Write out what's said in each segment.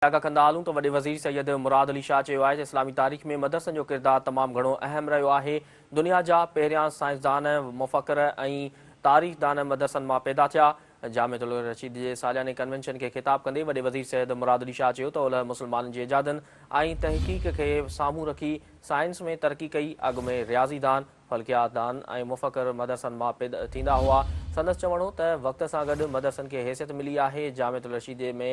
آگاهه ڪندا هلون ته وڏي وزير سيد مراد علي شاهه چيو آهي ته اسلامي تاريخ ۾ مدرسن جو ڪردار تمام گهڻو اهم رهيو آهي، دنيا جا پهريان سائنسدان، مفڪر ۽ تاريخدان مدرسن مان پيدا ٿيا. جامعة الرشيد جي سالياني ڪنوينشن کي خطاب ڪندي وڏي وزير سيد مراد علي شاهه چيو ته اولهه مسلمانن جي ايجادن ۽ تحقيق کي سامهون رکي سائنس ۾ ترقي ڪئي، اڳ ۾ رياضي دان، فلڪيات دان ۽ مفڪر مدرسن مان پيد ٿيندا هئا. سندس چوڻ هو ته وقت سان گڏ مدرسن کي حيثيت ملي آهي، جامعة الرشيديه ۾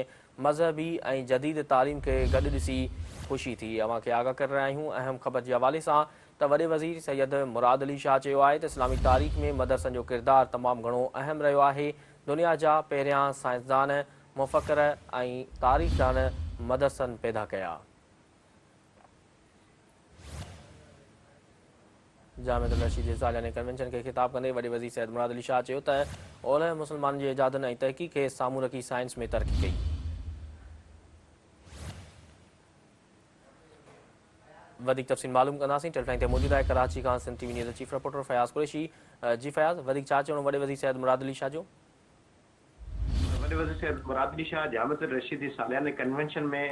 مذهبي ۽ جديد تعليم کي گڏ ڏسي خوشي ٿي. اوهان کي آگاهه ڪري رهيا آهيون اهم خبر جي حوالي سان ته وڏي وزير سيد مراد علي شاهه چيو آهي ته اسلامي تاريخ ۾ مدرسن جو ڪردار تمام گهڻو اهم رهيو آهي، دنيا جا پهريان سائنسدان، مفڪر ۽ تاريخدان مدرسن پيدا ڪيا. جامعة الرشيد جي سالياني ڪنوينشن کي خطاب ڪندي وڏي وزير سيد مراد علي شاهه چيو ته اولهه مسلمانن جي ايجادن ۽ تحقيق کي سامهون رکي سائنس ۾ ترقي ڪئي. وڌيڪ تفصيل معلوم ڪنداسين ٽيليفون تي موجود آهي ڪراچي کان Sindh T V news chief reporter Fayaz Qureshi جي فياض وڌيڪ ڇا چوڻو وڏي وزير سيد مراد علي شاهه جو. وڏي وزير سيد مراد علي شاهه جامعة الرشيد جي سالياني ڪنوينشن ۾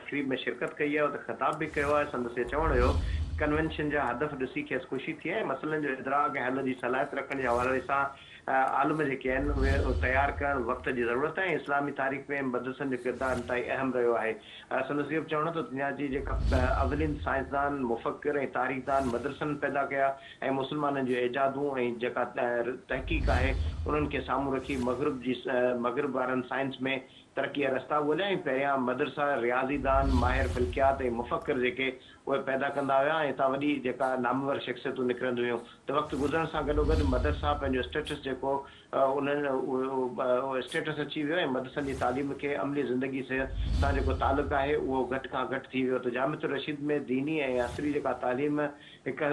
تقريب ۾ شرڪت ڪئي آهي اتي خطاب به ڪيو آهي سندس اهو چوڻ هيو ته ڪنوينشن جا هدف ڏسي کيس خوشي ٿي ۽ مسئلن جو ادراڪ ۽ حل جي صلاحيت رکڻ جي حوالي سان عالم جيڪي آهن اهي تيار ڪرڻ وقت جي ضرورت آهي ۽ اسلامي تاريخ ۾ مدرسن جو ڪردار انتهائي اهم رهيو آهي سندس اهو به چوڻ هو ته دنيا جي جيڪا اولين سائنسدان مفڪر ۽ تاريخدان مدرسن پيدا ڪيا ۽ مسلمانن جون ايجادون ۽ جيڪا تحقيق آهي انهن کي سامهون رکي مغرب جي مغرب وارن سائنس ۾ ترقي جا رستا ڳوليا ۽ پهريان مدرسا رياضي دان، ماهر فلڪيات ۽ مفڪر جيڪي اهي پيدا ڪندا هيا ۽ اتان وڏي جيڪا نامور شخصيتون نڪرنديون هيون ته وقت گذرڻ سان گڏوگڏ مدرسا پنهنجو اسٽيٽس جيڪو انهن اهو اسٽيٽس اچي ويو ۽ مدرسن جي تعليم کي عملي زندگي سان جيڪو تعلق آهي اهو گهٽ کان گهٽ ٿي ويو ته جامعة الرشيد ۾ ديني ۽ عصري جيڪا تعليم هڪ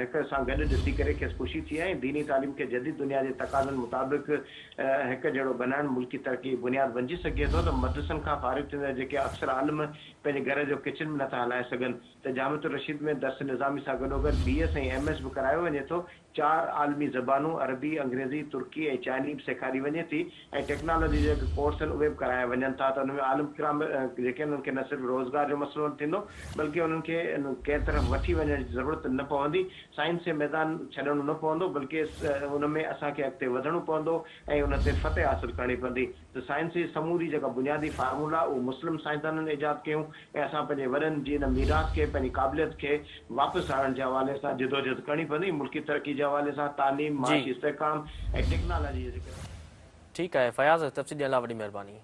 هڪ سان گڏ ڏسي ڪري کيس خوشي ٿي ۽ ديني تعليم کي جديد دنيا جي تقاضن مطابق هڪ جهڙو بنائڻ ملڪي ترقي جو بنياد بنجي سگهي ٿو ته مدرسن کان فارغ ٿيندڙ جيڪي اڪثر عالم پنهنجي گهر جو ڪچن به نٿا هلائي سگهن ته جامعة الرشيد ۾ درس نظامي سان گڏوگڏ بي ايس ۽ ايم ايس به ڪرايو وڃي ٿو چار عالمي زبانون عربي، انگريزي، ترڪي ۽ چائني به سيکاري وڃي ٿي ۽ ٽيڪنالاجي جا جيڪي ڪورس آهن اهي به ڪرايا وڃن ٿا ته ان ۾ عالم ڪرام جيڪي آهن انهن کي نه صرف روزگار جو مسئلو نه ٿيندو بلڪه انهن کي ڪنهن طرف وٺي وڃڻ جي ضرورت نه پوندي، سائنس جي ميدان ڇڏڻو نه پوندو بلڪه ان ۾ اسان کي اڳتي وڌڻو پوندو ۽ ان تي فتح حاصل ڪرڻي پوندي. ته سائنس جي سموري جيڪا بنيادي فارمولا اهو مسلم سائنسدانن ايجاد ڪيون ۽ اسان پنهنجي وڏن جي ان ميراث کي پنهنجي قابليت کي واپس آڻڻ جي حوالي سان جدوجھد ڪرڻي پوندي ملڪي ترقي جي حوالي سان تعليم، معاشي استحڪام ۽ ٽيڪنالاجي جي ذڪر. ٺيڪ آهي فياض تفصيل ڏيڻ لاء وڏي مهرباني.